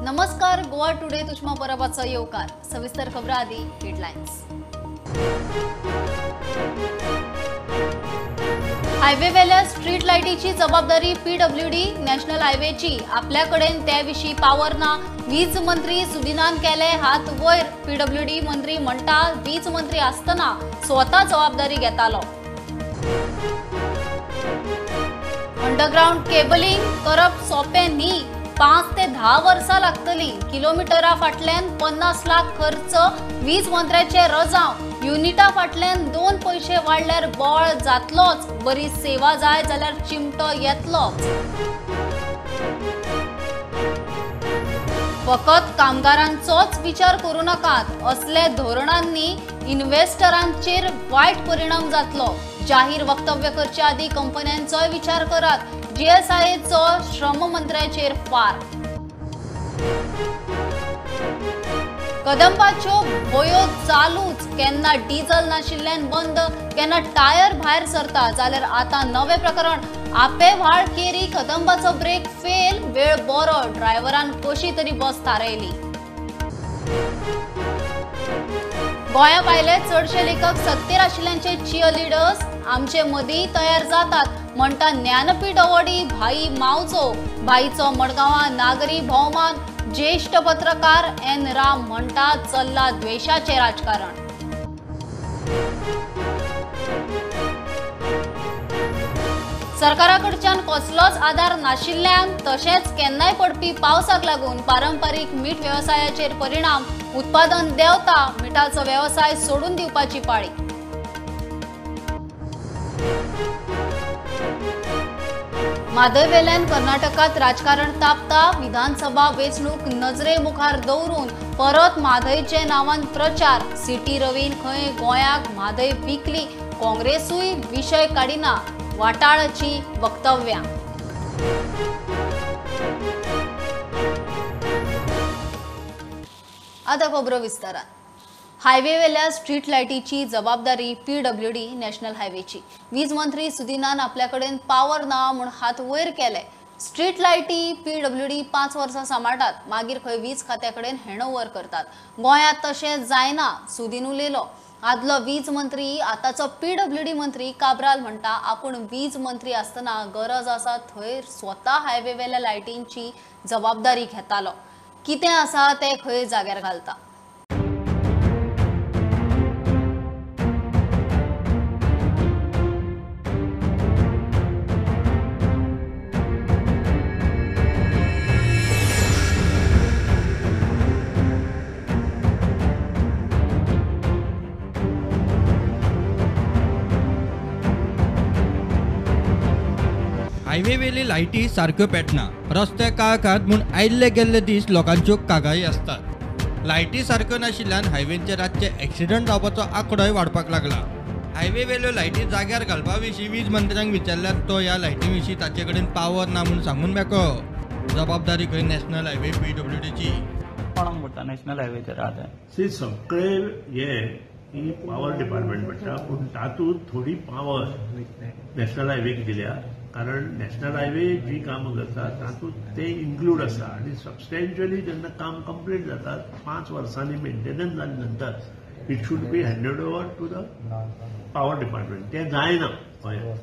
नमस्कार, गोवा टुडे तुष्मा परबाचो येवकार। सविस्तर खबरां आदी हेडलायन्स। हायवे वेल्या स्ट्रीट लायटीची जबाबदारी पीडब्ल्यूडी नॅशनल हायवेची, आपल्याकडेन त्या विशीं पावर ना। वीज मंत्री सुदिनान केले हात वयर। पीडब्ल्यूडी मंत्री म्हणटा वीज मंत्री आसतना स्वता जबाबदारी घेतालो। अंडरग्राउंड केबलिंग करप सोंपें न्ही, 5 ते 10 वर्सां लागतली। किलोमिटरा फाटल्यान 50 लाख खर्च। वीज मंत्र्याचे रजांव। युनिटा फाटल्यान 2 पयशे वाडल्यार बोळ जातलोच, बरी सेवा जाय जाल्यार चिमटो येतलोच। फकत कामगारांचोच विचार करूं नाकात, असले धोरणांनी इन्व्हेस्टरांचेर वायट परिणाम जातलो। जाहीर वक्तव्य करचे आदी कंपन्यांचोय विचार करात। जीएसआयचो श्रम मंत्र्याचेर फार। कदंबाच्यो बोयो चालूच, केन्ना डिझल नाशिल्ल्यान बंद, केन्ना टायर भायर सरता। जाल्यार आतां नवें प्रकरण, आपे व्हाळ केरी कदंबाचो ब्रेक फेल। वेळ बरो, ड्रायव्हरान कशी तरी बस थारायली। गोंया भायले चडशे लेखक सत्तेर आशिल्ल्यांचे चियर लिडर्स आमचे मदीं तयार जातात म्हणटा ज्ञानपीठ अवॉर्डी भाई मावजो। भाईचो मडगांवां नागरी भोवमान। ज्येष्ठ पत्रकार एन राम म्हणटा चल्ला द्वेषाचें राजकारण। सरकाराकडच्यान कसलोच आदार नाशिल्ल्यान तशेंच केन्नाय पडपी पावसाक लागून पारंपारीक मीठ वेवसायाचेर परिणाम। उत्पादन देंवता, मिठाचो वेवसाय सोडून दिवपाची पाळी। म्हादयवेल्यान कर्नाटकात राजकारण तापता। विधानसभा वेंचणूक नजरे मुखार दवरून परत म्हादयचे नांवान प्रचार। सिटी रवीन खंय गोंयाक म्हादय विकली, काँग्रेसूय विशय काडिना। वाटाळाची वक्तव्यां। आतां खबरो विस्तारान। हायवे वेल्या स्ट्रीट लायटीची जबाबदारी पीडब्ल्यूडी नॅशनल हायवेची। वीज मंत्री सुदिनान आपल्याकडेन पावर ना म्हूण हात वयर केले। स्ट्रीट लायटी पीडब्ल्यूडी 5 वर्सां सांबाळटात, मागीर खंय वीज खात्या कडेन हँडओव्हर करतात। गोंयांत तशें जायना, सुदीन उलयलो। आदलो वीज मंत्री आतांचो पीडब्ल्यूडी मंत्री काब्राल म्हणटा आपूण वीज मंत्री आसतना गरज आसा थंय स्वता हायवे वेल्या लायटींची जबाबदारी घेतालो। कितें आसा तें खंय जाग्यार घालता। हायवेवेली लायटी सारक्यो पेटना, रस्ते काळखात म्हूण आयिल्ले गेल्ले दीस लोकांच्यो कागाळी आसतात। लायटी सारक्यो नाशिल्ल्यान हायवेंचेर रातचे एक्सिडंट जावपाचो आंकडोय वाडपाक लागला। हायवेवेल्यो लायटी जाग्यार घालपा विशीं वीज मंत्र्यांक विचारल्यार तो ह्या लायटी विशीं ताचे कडेन पावर ना म्हूण सांगून मेकळो। जबाबदारी खंय नॅशनल हायवे पीडब्ल्यूडीची। कोणाक पडटा नॅशनल हायवेचेर आतां सगळे हे ही पावर डिपार्टमेंट पडटा, पूण तातूंत थोडी पावर नॅशनल हायवेक दिल्या, कारण नॅशनल हायवे जी कामां करता तातूंत ते इन्क्लूड आसा आनी सबस्टेन्शियली जेन्ना काम कंप्लीट जाता 5 वर्सांनी मेंटेनन्स जाले नंतर it should be handed over to the power department. तें जायना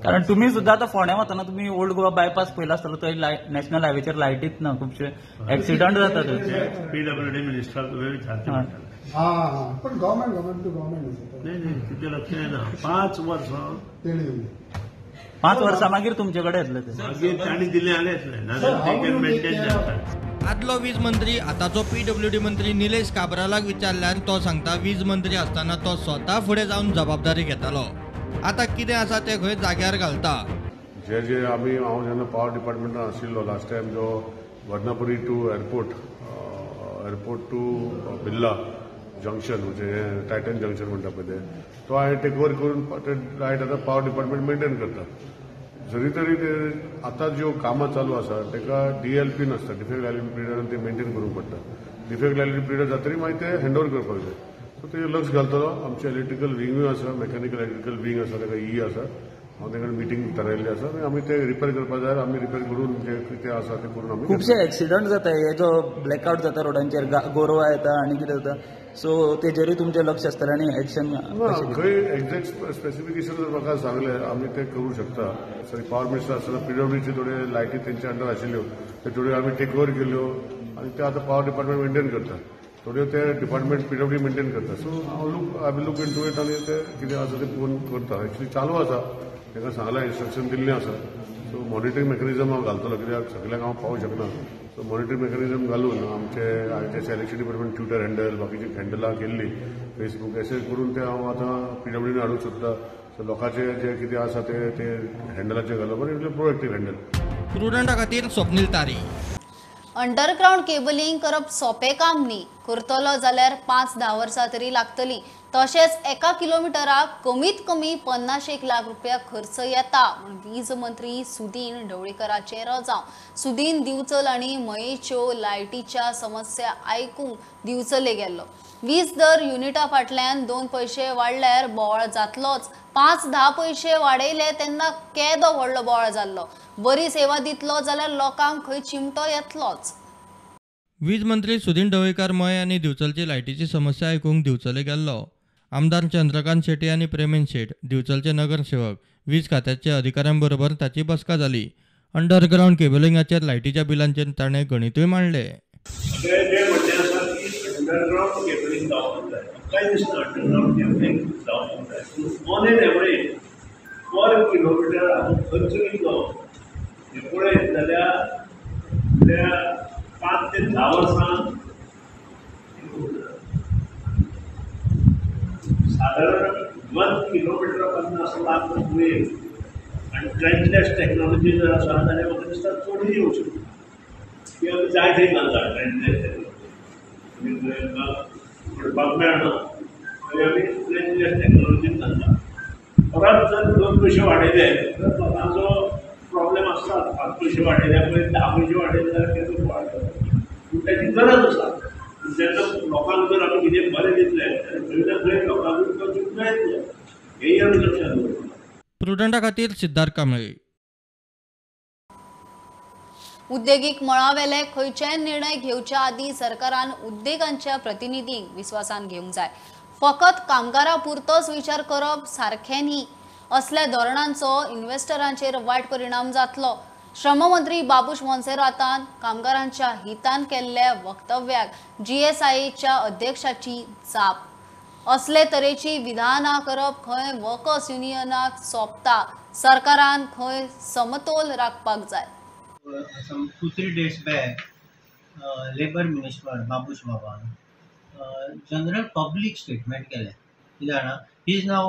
कारण तुम्ही सुद्धा आता फोंड्या वतना तुम्ही ओल्ड गोवा बायपास पयला आसतलो, थंय नॅशनल हायवेचेर लायटीच ना, खुबशे एक्सिडंट जातात। पीडब्ल्यूडी मिनिस्टराक तुवें विचारचें पडटलें। पण गव्हर्मेंट टू गव्हर्मेंट नाही नाही तुजें लक्ष येना। 5 वर्सां 5 वर्सां मागीर तुमचे कडेन येतले ते, मागीर तांणी दिले जाल्यार येतले, नाजाल्यार ते can maintain जाता। आदलो वीज मंत्री आतांचो पीडब्ल्यूडी मंत्री निलेश काब्रालाक विचारल्यार तो सांगता वीज मंत्री आसतना तो स्वता फुडें जावन जबाबदारी घेतालो, आतां कितें आसा तें खंय जाग्यार घालता। जे जे आमी हांव जेन्ना पावर डिपार्टमेंटान आशिल्लो लास्ट टायम जो Varnapuri to airport, airport to Birla junction म्हणजे टायटन जंक्शन म्हणटा पळय ते, तो हांवें टेक ओवर करून ते लायट आतां पावर डिपार्टमेंट मेंटेन करता। जरी तरी ते आतां ज्यो कामां चालू आसा ताका डीएलपी नासता, डिफेक्ट लायबिलिटी पिरियडान ते मेंटेन करूंक पडटा। डिफेक्ट लायबिलिटी पिरियड जातरी मागीर ते हँड ओवर करपाक जाय। सो तेजेर लक्ष घालतलो। आमचे इलेक्ट्रिकल विंगूय आसा, मेकॅनिकल इलेक्ट्रिकल विंग आसा, ताका ई आसा, हांव तेंकडे मिटींग थारायल्ली आसा आनी आमी ते रिपेर करपा जाय, आमी रिपेर करून जे कितें आसा ते करून आमी खुबशे एक्सिडंट जाता, हे जो ब्लॅकआउट जाता रोडांचेर, गोरवां येता आनी कितें जाता, सो तेजेरूय तुमचें लक्ष आसतलें आनी एक्शन ना खंय एक्झॅक्ट स्पेसिफिकेशन जर म्हाका सांगलें आमी ते करूं शकता. सॉरी, पावर मिनिस्टर आसतना पीडब्ल्यूडीचे थोडे लायटी तेंच्या अंडर आशिल्ल्यो ते थोड्यो आमी टेक ओवर केल्यो आनी ते आतां पावर डिपार्टमेंट मेंटेन करता, थोड्यो ते डिपार्टमेंट पीडब्ल्यू मेंटेन करता. सो हांव look I will look into it आनी ते कितें आसा ते पळोवन करता. एक्चुली चालू आसा, तांकां सांगलां, इन्स्ट्रक्शन दिल्लें आसा. सो मॉनिटरींग मेकॅनिजम हांव घालतलो कित्याक सगल्यांक हांव पावूंक शकना. सो मॉनिटरींग मेकॅनिजम घालून आमचे इलेक्शन डिपार्टमेंट ट्विटर हँडल बाकीची हँडलां केल्ली फेसबूक अशें करून ते हांव आतां पीडब्ल्यूडीन हाडूंक सोदता. सो लोकांचे जे कितें आसा ते ते हँडलाचेर घालप आनी इतलें प्रोएक्टीव हँडल. प्रुडंटा खातीर स्वप्नील तारी. अंडरग्रावंड केबलिंग करप सोंपें काम न्ही, करतलो जाल्यार 5-10 वर्सां तरी लागतली. तशेंच एका किलोमिटराक कमीत कमी 50 लाख रुपया खर्च येता म्हूण वीज मंत्री सुदीन ढवळीकराचें रजांव. सुदीन दिवचल आनी मयेच्यो लायटीच्या समस्या आयकूंक दिवचले गेल्लो. वीज दर युनिटा फाटल्यान 2 पयशे वाडल्यार बोवाळ जातलोच, 5-10 पयशे वाडयले तेन्ना केदो व्हडलो बोवाळ जाल्लो. बरी सेवा दितलो जाल्यार लोकांक खंय चिमटो येतलोच. वीज मंत्री सुदीन ढवळीकर मये आनी दिवचलची लायटीची समस्या आयकूंक दिवचले गेल्लो. आमदार चंद्रकांत शेट्ये आनी प्रेमेन शेट, दिवचलचे नगरसेवक, वीज खात्याच्या अधिकाऱ्यांबरोबर ताची बसका जाली. अंडरग्रावंड केबलिंगाचेर लायटीच्या बिलांचेर ताणें गणितूय मांडलें. अंडरग्रावंड केबलिंग जावपाक जाय, काय दिसना अंडरग्रावंड केबलिंग जावपाक जाय. On an average per kilometre हाजो खर्च कितलो हें पळयत जाल्यार 5 ते 10 वर्सां सादारण 1 किलोमिटर 50 लाख रुपये आनी ट्रेंचलेस टॅक्नॉलॉजी जर आसा जाल्यार म्हाका दिसता चडूय येवं शकता. ती आमी जाय थंय घालता ट्रेंचलेस टॅक्नॉलॉजी म्हणपाक मेळना तरी आमी ट्रेंचलेस टॅक्नॉलॉजीन घालता. परत जर 2 पयशे वाडयले तर लोकांचो प्रॉब्लेम आसता. 5 पयशे वाडयले पळय 10 पयशे वाडयले जाल्यार तेजो वाडटा, पूण ताची गरज आसा. जेन्ना लोकांक जर आमी कितें बरें दितले जाल्यार खंय ना खंय लोकांकूय तो चिमटो येतलो, हेंय आमी लक्षांत दवरपाक. प्रुडंटा खातीर सिद्धार्थ कांबळे. उद्देगीक मळावेले खंयचेय निर्णय घेवच्या आदीं सरकारान उद्देगांच्या प्रतिनिधींक विस्वासान घेवंक जाय. फकत कामगारां पुरतोच विचार करप सारकें न्ही. असल्या धोरणांचो इन्व्हेस्टरांचेर वायट परिणाम जातलो. श्रममंत्री बाबूश मोन्सेरातान कामगारांच्या हितान केल्ल्या वक्तव्याक जीएसआयच्या अध्यक्षाची जाप. असले तरेची विधानां करप खंय वर्कर्स युनियनाक सोंपता. सरकारान खंय समतोल राखपाक जाय. Some 2-3 days back, Labor Minister Babush Baba general public statement केलें. कितें जाणा, he is now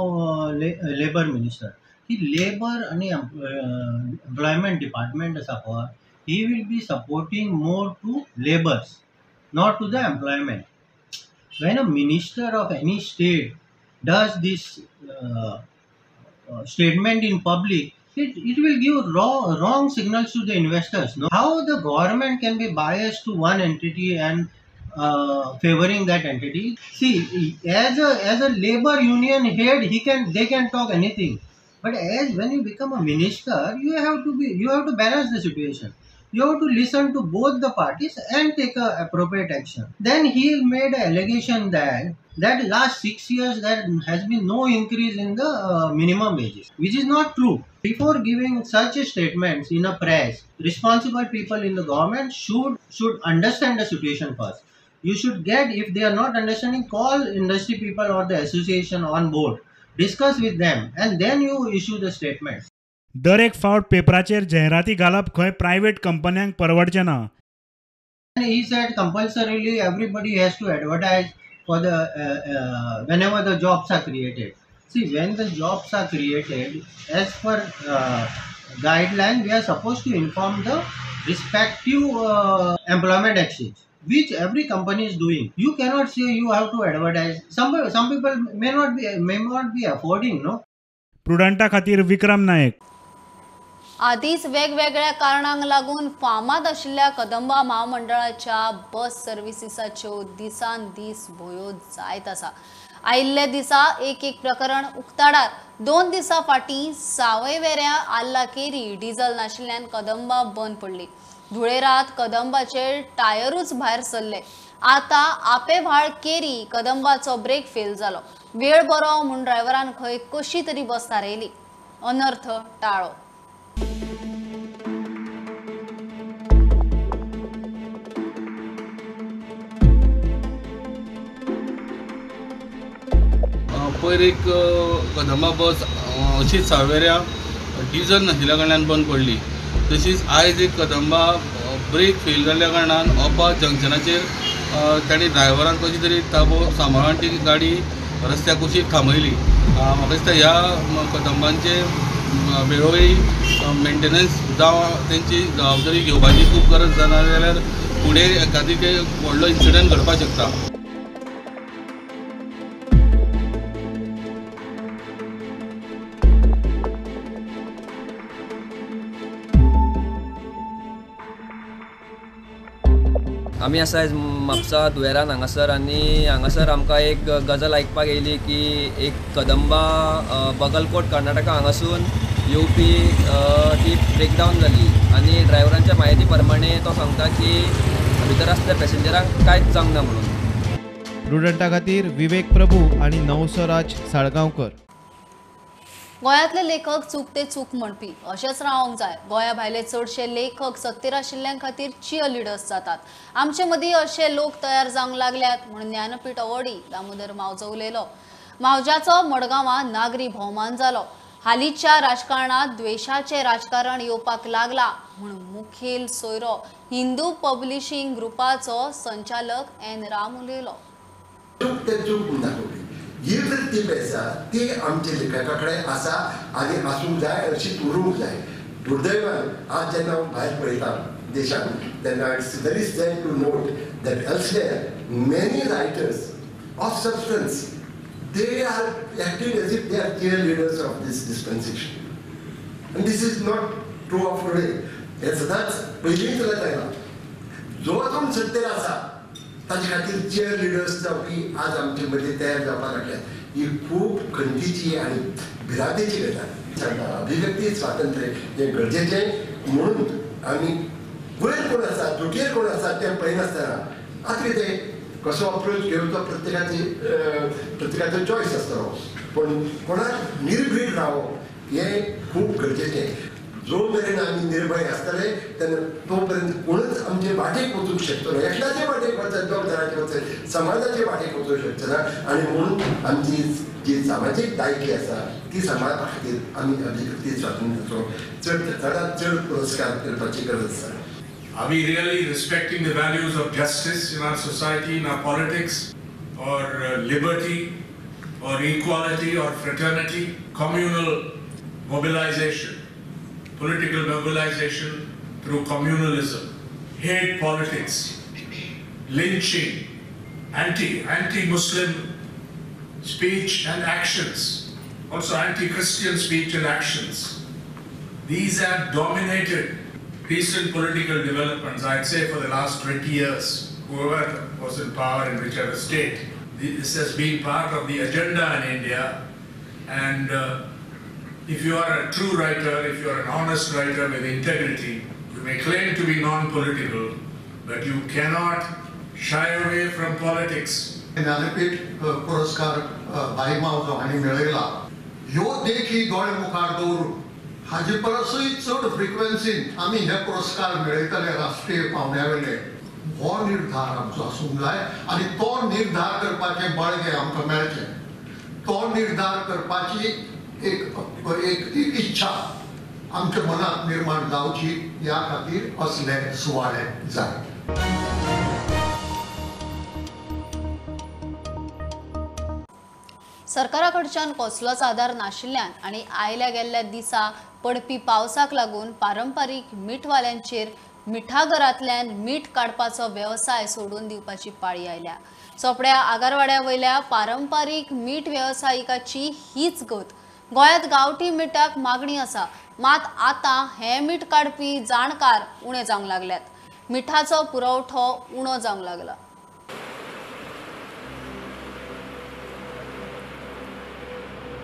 Labor Minister. की लेबर आनी एम्प्लॉयमेंट डिपार्टमेंट आसा पळय, he will be supporting more to labours, not to the employment. When a minister of any state does this statement in public, it will give wrong signals to the investors. No? How the government can be biased to one entity and favoring that entity? See, as a labor union head, they can talk anything. But as when you become a minister, you have to balance the situation. You have to listen to both the parties and take a appropriate action. Then he made an allegation that last 6 years there has been no increase in the minimum wages, which is not true. Before giving such statements in a press, responsible people in the government should understand the situation first. You should get, if they are not understanding, call industry people or the association on board, discuss with them, and then you issue the statements. दर एक फावट पेपराचेर जायराती घालप खंय private कंपन्यांक परवडचें ना. He said compulsorily everybody has to advertise for the whenever the jobs are created. See, when the jobs are created, as per guideline, we are supposed to inform the respective employment exchange, which every company is doing. You cannot say you have to advertise. Some people may not be affording, no. प्रुडंटा खातीर विक्रम नायक. आधीच वेगवेगळ्या कारणांक लागून फामाद आशिल्ल्या कदंबा म्हामंडळाच्या बस सर्विसीसाच्यो दिसान दीस भोयो जायत आसा. आयिल्ल्या दिसा एक एक प्रकरण उक्ताडार. 2 दिसां फाटीं सावयवेऱ्या आल्ला केरी डिझल नाशिल्ल्यान कदंबा बंद पडली. धुळेरात कदंबाचे टायरूच भायर सरले. आतां आपेव्हाळ केरी कदंबाचो ब्रेक फेल जालो. वेळ बरो म्हूण ड्रायव्हरान खंय कशी तरी बस थारयली. अनर्थ टाळो. पयर एक कदंबा बस अशीच सावयवेऱ्या डिझल नाशिल्ल्या कारणान बंद पडली. तशीच आयज एक कदंबा ब्रेक फेल जाल्ल्या कारणान ओपा जंक्शनाचेर तांणी ड्रायव्हरान कशी तरी ताबो सांबाळून ती गाडी रस्त्या कुशीक थांबयली. म्हाका दिसता ह्या कदंबांचे वेळोवेळी मेंटेनन्स जावं तेंची जबाबदारी घेवपाची खूब गरज जाना जाल्यार फुडें एखादी ते व्हडलो इन्सिडंट घडपाक शकता. आमी आसा आयज म्हापसा दुवेरान हांगासर आनी हांगासर आमकां एक गजाल आयकपाक येयली की एक कदंबा बगलकोट कर्नाटका हांगासून येवपी ती ब्रेकडावन जाली आनी ड्रायव्हरांच्या म्हायती प्रमाणे तो सांगता की भितर आसल्या पॅसेंजरांक कांयच जावंक ना म्हणून. प्रुडंटा खातीर विवेक प्रभू आनी नवसराज साळगांवकर. गोंयांतले लेखक चूक ते चूक म्हणपी अशेंच रावंक जाय. गोंया भायले चडशे लेखक सत्तेर आशिल्ल्यां खातीर चियर लिडर्स जातात. आमचे मदीं अशे लोक तयार जावंक लागल्यात म्हणून ज्ञानपीठ अवॉर्डी दामोदर मावजो उलयलो. मावज्याचो मडगांवां नागरी भोवमान जालो. हालींच्या राजकारणांत द्वेशाचें राजकारण येवपाक लागला म्हूण मुखेल सोयरो हिंदू पब्लिशींग ग्रुपाचो संचालक एन राम उलयलो. चूक ते चूक दाखोवपी ही वृत्ती पळय आसा ती आमच्या लेखका कडेन आसा आनी आसूंक जाय, अशी उरूंक जाय. दुर्दैवान आज जेन्ना हांव भायर पळयता देशांत तेन्ना it's very sad to note that elsewhere many writers of substance they are acting as if they are cheer leaders of this dispensation. And this is not true of today. हें सदांच पयलीं चलत आयलां. जो अजून सत्तेर आसा ताजे खातीर चियर लिडर्स जावपी आज आमचे मदीं तयार जावपाक लागल्यात. ही खूब खंतीची आनी भिरांतेची गजाल. सांगता अभिव्यक्ती स्वातंत्र्य हें गरजेचें म्हणून आमी वयर कोण आसा दुटयेर कोण आसा तें पळयनासतना आतां कितें कसो अप्रोच घेवचो प्रत्येकाची प्रत्येकाचो चॉयस आसतलो, पूण कोणाक निर्भीड रावप हें खूब गरजेचें. जो मेरेन आमी निर्भय आसतले तेन्ना तो पर्यंत कोणूच आमचे वाटेक वचूंक शकतलो, एकल्याचे वाटेक वचत, दोग जाणांचे वचत, समाजाचे वाटेक वचूंक शकचो ना. आनी म्हणून आमची जी सामाजीक दायकी आसा ती सांबाळपा खातीर आमी अभिव्यक्ती स्वातंत्र्याचो चड चडांत चड पुरस्कार करपाची गरज आसा. Are we really respecting the values of justice in our society, in our politics, or liberty, or equality, or fraternity, communal mobilization, political mobilization through communalism, hate politics, lynching, anti-Muslim speech and actions, also anti-Christian speech and actions. These have dominated recent political developments, I'd say for the last 20 years, whoever was in power in whichever state. This has been part of the agenda in India, and if you are a true writer, if you are an honest writer with integrity, you may claim to be non-political, but you cannot shy away from politics. Jnanpith पुरस्कार भाई मावजो हांणी मेळयला. ह्यो देखी दोळे मुखार दवरून हाजे परसूय चड फ्रिक्वेन्सीन आमी हे पुरस्कार मेळयतले राष्ट्रीय पावंड्या वयले, हो निर्धार आमचो आसूंक जाय आनी तो निर्धार करपाचें बळगें आमकां मेळचें. तो निर्धार करपाची एक एक इच्छा आमच्या मनांत निर्माण जावची, ह्या खातीर असले सुवाळे जाय. सरकारा कडच्यान कसलोच आदार नाशिल्ल्यान आनी आयल्या गेल्ल्या दिसा पडपी पावसाक लागून पारंपारीक मीठवाल्यांचेर मिठागरांतल्यान मीठ काडपाचो वेवसाय सोडून दिवपाची पाळी आयल्या. चोपड्या आगारवाड्या वयल्या पारंपारीक मीठ वेवसायिकाची हीच गत. गोंयांत गांवठी मिठाक मागणी आसा, मात आतां हें मीठ काडपी जाणकार उणे जावंक लागल्यात. मिठाचो पुरवठो उणो जावंक लागला.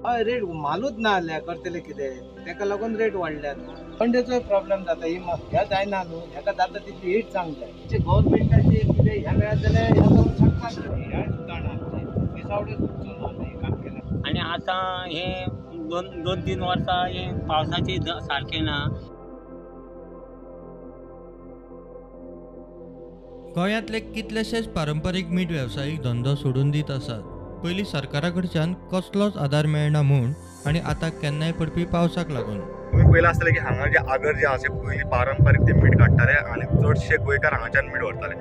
हय, रेट मालूच ना जाल्यार करतले कितें, ताका लागून रेट वाडल्या. थंडेचोय प्रॉब्लेम जाता. ही ह्या जायना न्हू, हेका जाता तितली हीट जावंक जाय. गव्हर्मेंटाचे कितें ह्या मेळत जाल्यार ह्या करूंक शकता. ह्या सुदारणां आमचें दिसावडे सुटचो ना हें काम केलां. आनी आतां हे दोन तीन वर्सां हे पावसाची सारकें ना. गोंयांतले कितलेशेच पारंपारीक मीठ वेवसायीक धंदो सोडून दीत आसात. पयलीं सरकारा कडच्यान कसलोच आदार मेळना म्हूण आनी आतां केन्नाय पडपी पावसाक लागून. तुमी पयलां आसतलें की हांगा जे आगर जे आसा पयलीं पारंपारीक ते मीठ काडटाले आनी चडशे गोंयकार हांगाच्यान मीठ व्हरताले.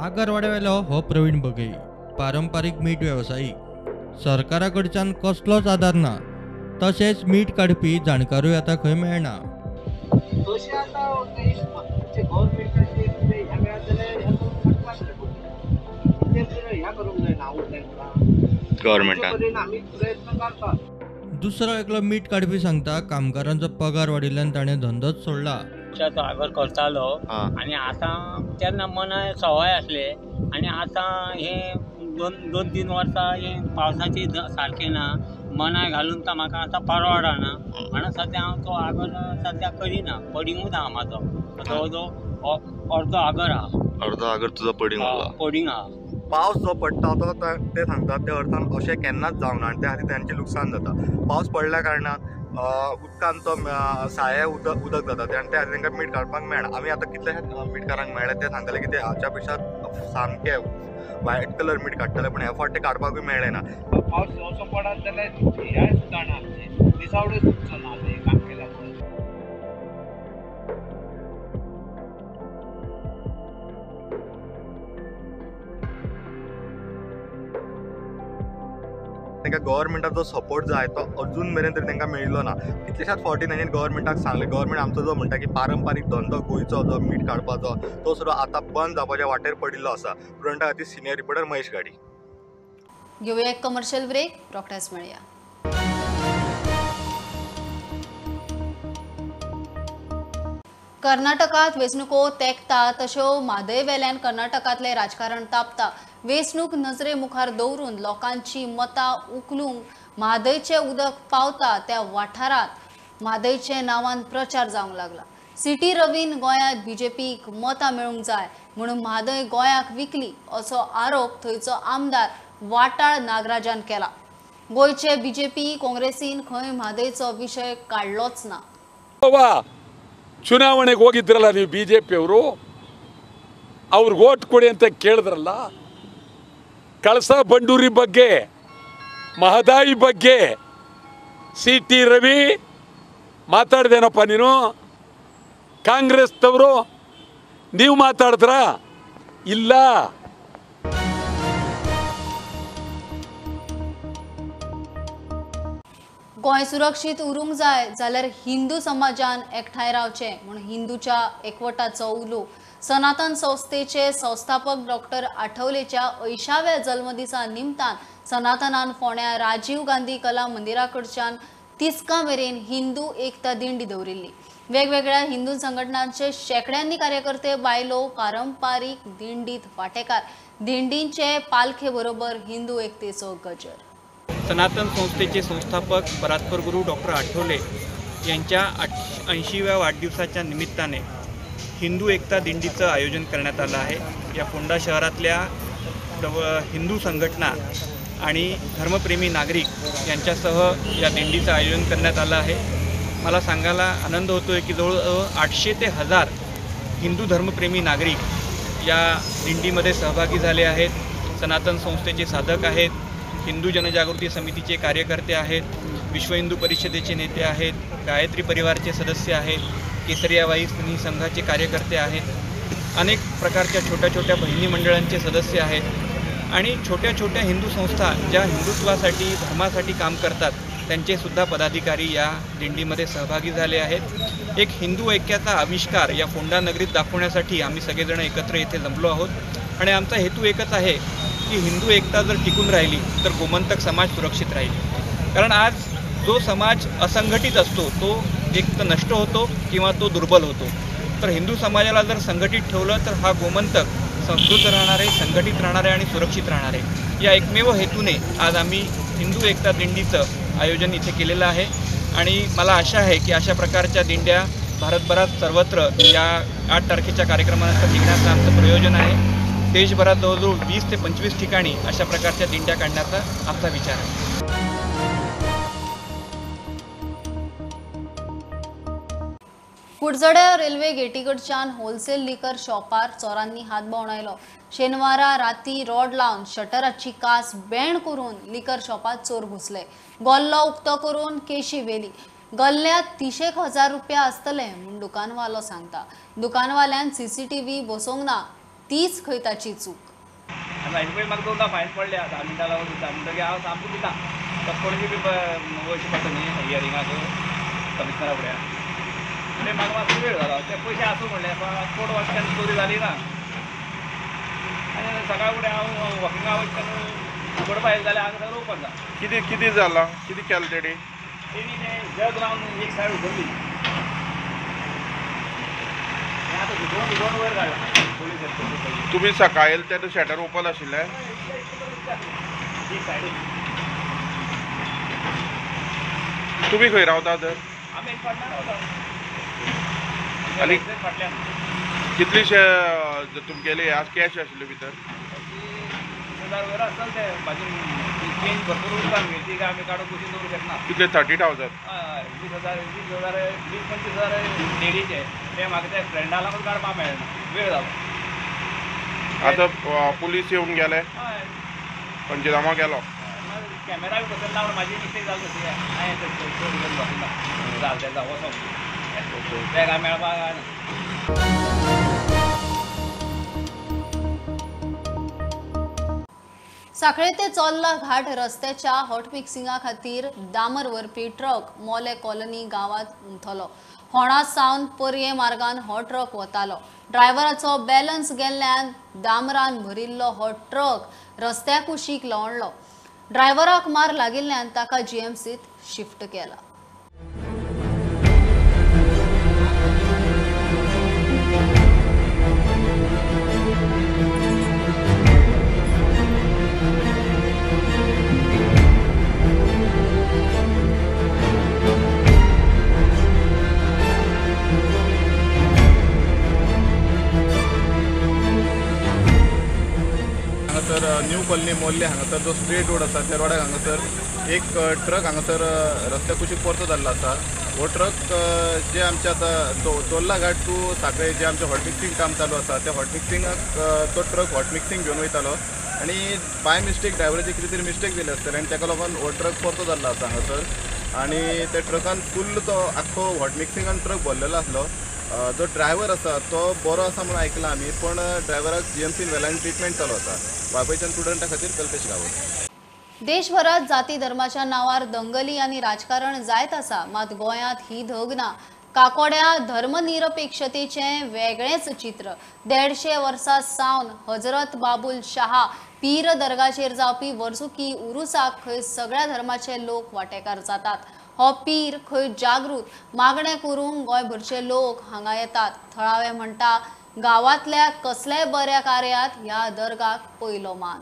आगरवाड्यावेलो हो प्रवीण बगई पारंपारीक मीठ वेवसायीक. सरकारा कडच्यान कसलोच आदार ना, तशेंच मीठ काडपी जाणकारूय आतां खंय मेळना. तशें आतां गव्हर्मेंटाचे कितें ह्या मेळत जाल्यार ह्या करूंक शकता, ह्या करूंक जायना गव्हर्मेंटान आमी प्रयत्न करतात. दुसरो एकलो मीठ काडपी सांगता कामगारांचो पगार वाडिल्ल्यान ताणें धंदोच सोडला. तो आगर करतालो आनी आतां तेन्ना मना सवय आसले आनी आतां हे दोन तीन वर्सां हे पावसाची सारकें ना, मनाय घालून तो म्हाका आतां परवडना म्हणून सद्या हांव तो आगर सद्या करिना. पडिंगूच आहा म्हाजो, जवळ जवळ अर्दो आगर आहा. अर्दो आगर तुजो पडिंग उरला. पडिंग आहा. पावस जो पडटा तो ते सांगतात त्या अर्थान अशें केन्नाच जावना आनी त्या खातीर तांचें लुकसाण जाता. पावस पडल्या कारणान उदकान तो साये उदक उदक जाता आनी त्या खातीर तांकां मीठ काडपाक मेळना. आमी आतां कितल्याशाच मीठकारांक मेळ्ळे ते सांगताले की ते हाच्या पेक्षा सामकें व्हायट कलर मीठ काडटाले, पूण ह्या फावट ते काडपाकूय मेळ्ळें ना. पावस असो पडत जाल्यार ह्याय सुदारणां आमचें दिसावडे सुटचो ना हें काम केल्यार. तांकां गव्हर्मेंटाचो सपोर्ट जाय तो अजून मेरेन तरी तांकां मेळिल्लो ना. कितल्याशाच फावटी तांणी गव्हर्मेंटाक सांगलें, गव्हर्मेंट आमचो जो म्हणटा की पारंपारीक धंदो गोंयचो जो मीठ काडपाचो तो सुद्दां आतां बंद जावपाच्या वाटेर पडिल्लो आसा. प्रुडंटा खातीर सिनियर रिपोर्टर महेश गाडी. घेवया एक कमर्शियल ब्रेक, रोखडेच मेळया. कर्नाटकात वेंचणुको तेंकता तश्यो म्हादय वेल्यान कर्नाटकांतलें राजकारण तापता. वेंचणूक नजरे मुखार दवरून लोकांची मतां उखलूंक म्हादयचें उदक पावता त्या वाठारांत म्हादयचे नांवान प्रचार जावंक लागला. सिटी रवीन गोंयांत बीजेपीक मतां मेळूंक जाय म्हणून म्हादय गोंयाक विकली असो आरोप थंयचो आमदार वाटाळ नागराजान केला. गोंयचे बीजेपी काँग्रेसीन खंय म्हादयचो विशय काडलोच ना. ಚುನಾವಣೆಗೆ ಹೋಗಿದ್ರಲ್ಲ ನೀವು ಬಿ ಜೆ ಪಿಯವರು, ಅವ್ರಿಗೆ ಓಟ್ ಕೊಡಿ ಅಂತ ಕೇಳಿದ್ರಲ್ಲ. ಕಳಸಾ ಬಂಡೂರಿ ಬಗ್ಗೆ, ಮಹದಾಯಿ ಬಗ್ಗೆ ಸಿ ಟಿ ರವಿ ಮಾತಾಡ್ದೇನಪ್ಪ ನೀನು? ಕಾಂಗ್ರೆಸ್ದವರು ನೀವು ಮಾತಾಡಿದ್ರಾ? ಇಲ್ಲ. गोंय सुरक्षीत उरूंक जाय जाल्यार हिंदू समाजान एकठांय रावचें म्हूण हिंदूच्या एकवटाचो उलो सनातन संस्थेचे संस्थापक डॉक्टर आठवलेच्या 80व्या जल्मदिसा निमतान सनातनान फोंड्या राजीव गांधी कला मंदिरा कडच्यान तिस्का मेरेन हिंदू एकता दिंडी दवरिल्ली. वेगवेगळ्या हिंदू संघटनांचे शेंकड्यांनी कार्यकर्ते बायलो पारंपारीक दिंडीत वांटेकार. दिंडींचे पालखे बरोबर हिंदू एकतेचो गजर. सनातन संस्थेचे संस्थापक परात्पर गुरु डॉक्टर आठवले यांच्या 80व्या वाढदिवसाच्या निमित्ताने हिंदू एकता दिंडीचं आयोजन करण्यात आलं आहे. या फोंडा शहरातल्या हिंदू संघटना आणि धर्मप्रेमी नागरिक यांच्यासह या दिंडीचं आयोजन करण्यात आलं आहे. मला सांगायला आनंद होतो आहे की जवळजवळ 800 ते 1000 हिंदू धर्मप्रेमी नागरिक या दिंडीमध्ये सहभागी झाले आहेत. सनातन संस्थेचे साधक आहेत, हिंदू जनजागृती समितीचे कार्यकर्ते आहेत, विश्व हिंदू परिषदेचे नेते आहेत, गायत्री परिवारचे सदस्य आहेत, केसरियावाई स्नेही संघाचे कार्यकर्ते आहेत, अनेक प्रकारच्या छोट्या छोट्या बहिणी मंडळांचे सदस्य आहेत आणि छोट्या छोट्या हिंदू संस्था ज्या हिंदुत्वासाठी धर्मासाठी काम करतात त्यांचेसुद्धा पदाधिकारी या दिंडीमध्ये सहभागी झाले आहेत. एक हिंदू ऐक्याचा आविष्कार या फोंडा नगरीत दाखवण्यासाठी आम्ही सगळेजण एकत्र येथे जमलो आहोत आणि आमचा हेतू एकच आहे की हिंदू एकता जर टिकून राहिली तर गोमंतक समाज सुरक्षित राहील. कारण आज जो समाज असंघटित असतो तो एक तर नष्ट होतो किंवा तो दुर्बल होतो. तर हिंदू समाजाला जर संघटित ठेवलं तर हा गोमंतक समृद्ध राहणार आहे, संघटित राहणार आहे आणि सुरक्षित राहणार आहे. या एकमेव हेतूने आज आम्ही हिंदू एकता दिंडीचं आयोजन इथे केलेलं आहे आणि मला आशा आहे की अशा प्रकारच्या दिंड्या भारतभरात सर्वत्र या 8 तारखेच्या कार्यक्रमानंतर निघण्याचं आमचं प्रयोजन आहे। देशभरात जवळजवळ 20 ते 25 ठिकाणी अशा प्रकारच्या दिंड्या काढण्याचा आमचा विचार आहे। कुडजड्या रेल्वे गेटीकडच्यान होलसेल लिकर शॉपार चोरांनी हात भोंवडायलो। शेनवारा राती रॉड लावन शटराची कास बेंड करून लिकर शॉपात चोर घुसले। गोल्लो उक्तो करून केशी व्हेली। गल्ल्यात 30,000 रुपया आसतले म्हूण दुकानवालो सांगता। दुकानवाल्यान सीसीटीव्ही बसोवंक ना, तीच खंय ताची चूक। म्हाका 2 फायन पडल्या 10 मिनटां लागून दिता म्हणटकीर हांव सामको दिता पणजी बी वयचें पडटा न्ही हियरिंगाक कमिशनरा फुड्यान। ते म्हाका मातसो वेळ जालो, ते पयशे आसूं म्हणलें पण कोड वचता तेन्ना चोरी जाली ना आनी सकाळ फुडें हांव वॉकिंगाक वयता तेन्ना उगडपा येयलें जाल्यार हांगा सगळें ओपन जालां। कितें कितें जालां, कितें केलें तेणी? तेणी तें जग लावन एक सायड उगडली, आतां दुडोवन दुडोवन वयर काडला पोलीस. तुमी सकाळी येयले तेन्ना शटर ओपन आशिल्लें? एक सायडीन. तुमी खंय रावता तर? आमी फाटल्यान रावता. आनी कितलेशे तुमगेले आज कॅश आशिल्ले भितर? 30,000 वयर आसतले ते, म्हाजी चेंज भरपूर उरता न्ही, ती काय आमी काडून कुशीन दवरूंक शकना। कितले? 30,000? हय, 20,000 20,000 20-25,000 लेडीचे ते म्हाका ते फ्रेंडा लागून काडपाक मेळना, वेळ जालो। आतां पुलीस येवन गेले? हय, पंचनामो केलो? कॅमेरा बी बसयला ना, म्हाजी मिस्टेक जाली तशी। हांवें चड घेवन बसना जालें तें, जावं वचों बॅगां मेळपाक ना। साखळे ते चोल्ला घाट रस्त्याच्या हॉट मिक्सिंगा खातीर डांबर व्हरपी ट्रक मोले कॉलनी गांवांत उमथलो। होणा सावन पर्ये मार्गान हो ट्रक वतालो। ड्रायव्हराचो बॅलन्स गेल्ल्यान डांबरान भरिल्लो हो ट्रक रस्त्या कुशीक लवणलो। ड्रायव्हराक मार लागिल्ल्यान ताका जीएमसीत शिफ्ट केला। हांगासर न्यू कॉलनी मोल्ले हांगासर जो स्ट्रेट रोड आसा त्या रोडाक हांगासर एक ट्रक हांगासर रस्त्या कुशीक परतो जाल्लो आसा। हो ट्रक जे आमचे आतां चोर्ला घाट टू साखळे जे आमचें हॉट मिक्सिंग काम चालू आसा त्या हॉट मिक्सिंगाक तो ट्रक हॉट मिक्सिंग घेवन वयतालो आनी बाय मिस्टेक ड्रायव्हराची कितें तरी मिस्टेक जाली आसतली आनी ताका लागून हो ट्रक परतो जाल्लो आसा हांगासर आनी त्या ट्रकान फुल्ल तो आख्खो हॉट मिक्सिंगान ट्रक भरलेलो आसलो। जो ड्रायव्हर आसा तो बरो आसा म्हणून आयकलां आमी, पण ड्रायव्हराक जीएमसीन व्हेला आनी ट्रिटमेंट चालू आसा। वाळपयच्यान स्टुडंटा खातीर कल्पेश गांवस। देशभरात जाती धर्माच्या नावार दंगली आणि राजकारण जायत आसा, मात गोंयांत ही धग ना। काकोड्या धर्मनिरपेक्षतेचे वेगळेच चित्र। 150 वर्सां सावन हजरत बाबुल शाह पीर दर्गाचेर जावपी वर्सुकी उरुसाक खंय सगळ्या धर्माचे लोक वांटेकार जातात। हो पीर खंय जागृत मागणें करूंक गोंयभरचे लोक हांगा येतात। थळावे म्हणटा गांवांतल्या कसल्याय बऱ्या कार्यात ह्या दर्गाक पयलो मान।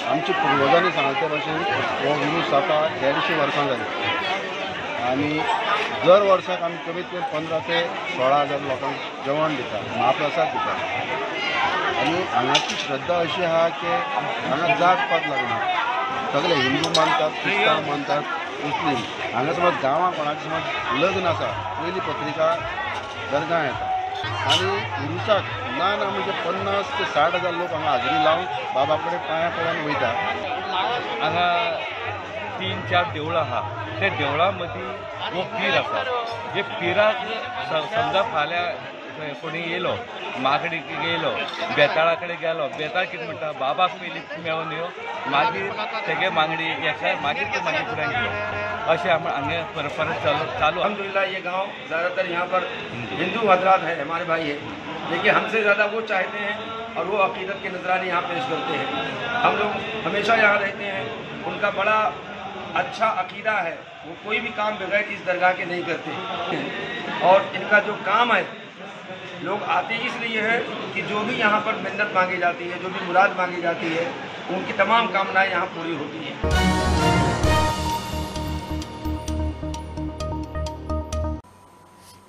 आमच्या पुर्वजांनी सांगले ते भाशेन हो उरूस जाता 150 वर्सां जाली आनी दर वर्साक आमी कमीत कमी 15 ते 16 हजार लोकांक जेवण दिता, महाप्रसाद दिता आनी हांगाची श्रद्धा अशी आहा की हांगा जात पात लागना, सगळे हिंदू मानतात, क्रिस्तांव मानतात, मुस्लीम। हांगा समज गांवांत कोणाचें समज लग्न आसा पयली पत्रिका दर्गा येता आनी उरुसाक ना ना म्हणजे 50 ते 60 हजार लोक हांगा हाजरी लावन बाबा कडेन पांयां पडून वयता। हांगा 3-4 देवळां आहा, त्या देवळां मदीं हो पीर आसा। हे पिराक समजा फाल्यां कोणी येयलो मागणी येयलो बेताळा कडेन गेलो, बेताळ कितें म्हणटा बाबाक पयलीं मेळोन यो, मागीर तेगे मागणी एकठांय, मागीर ते मागीर फुड्यान गेलो, अशें हांगा परंपरा चालू। अल्हम्दुलिल्लाह ये गांव ज़्यादातर यहाँ पर हिंदू हजरात है, हमारे भाई है, लेकिन हमसे ज़्यादा वो चाहते हैं और वो अकीदत के नजराने यहाँ पेश करते हैं। हम लोग हमेशा यहाँ रहते हैं, उनका बड़ा अच्छा अकीदा है, वो कोई भी काम बगैर इस दरगाह के नहीं करते और इनका जो काम है लोग आते इसलिए हैं कि जो भी यहाँ पर मिन्नत मांगी जाती है, जो भी मुराद मांगी जाती है, उनकी तमाम कामनाएं यहाँ पूरी होती हैं।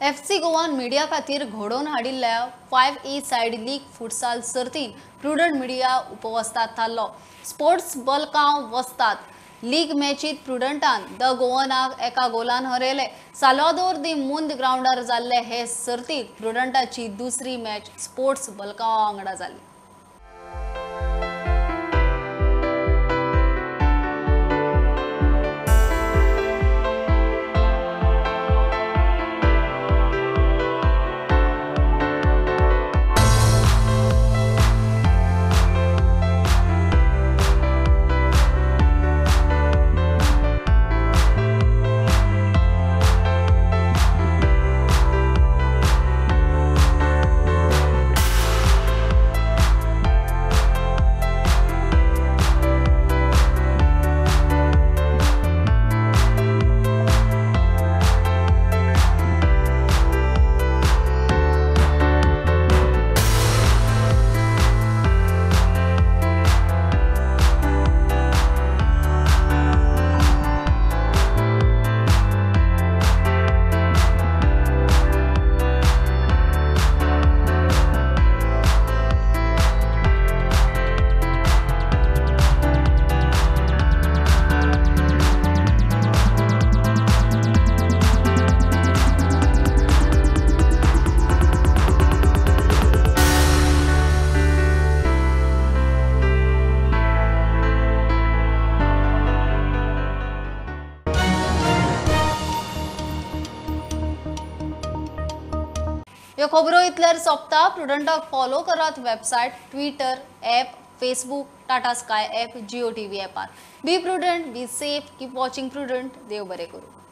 एफसी गोवान मिडिया खातीर घडोवन हाडिल्ल्या 5A side league futsal सर्तीन प्रुडंट मिडिया उपवस्तात थारलो. स्पोर्ट्स बलकांव वस्तात लीग मॅचीत प्रुडंटान the गोवनाक एका गोलान हरयले. साल्वादोर दी मुंद ग्रावंडार जाल्ले हे सर्तीत प्रुडंटाची दुसरी मॅच स्पोर्ट्स बलकांवा वांगडा जाली. ह्यो खबरो इतल्यार सोंपता. प्रुडंटाक फॉलो करात website, Twitter, app, Facebook, Tata Sky app, Jio TV ॲपार. Be prudent, be safe, keep watching Prudent. देव बरें करूं.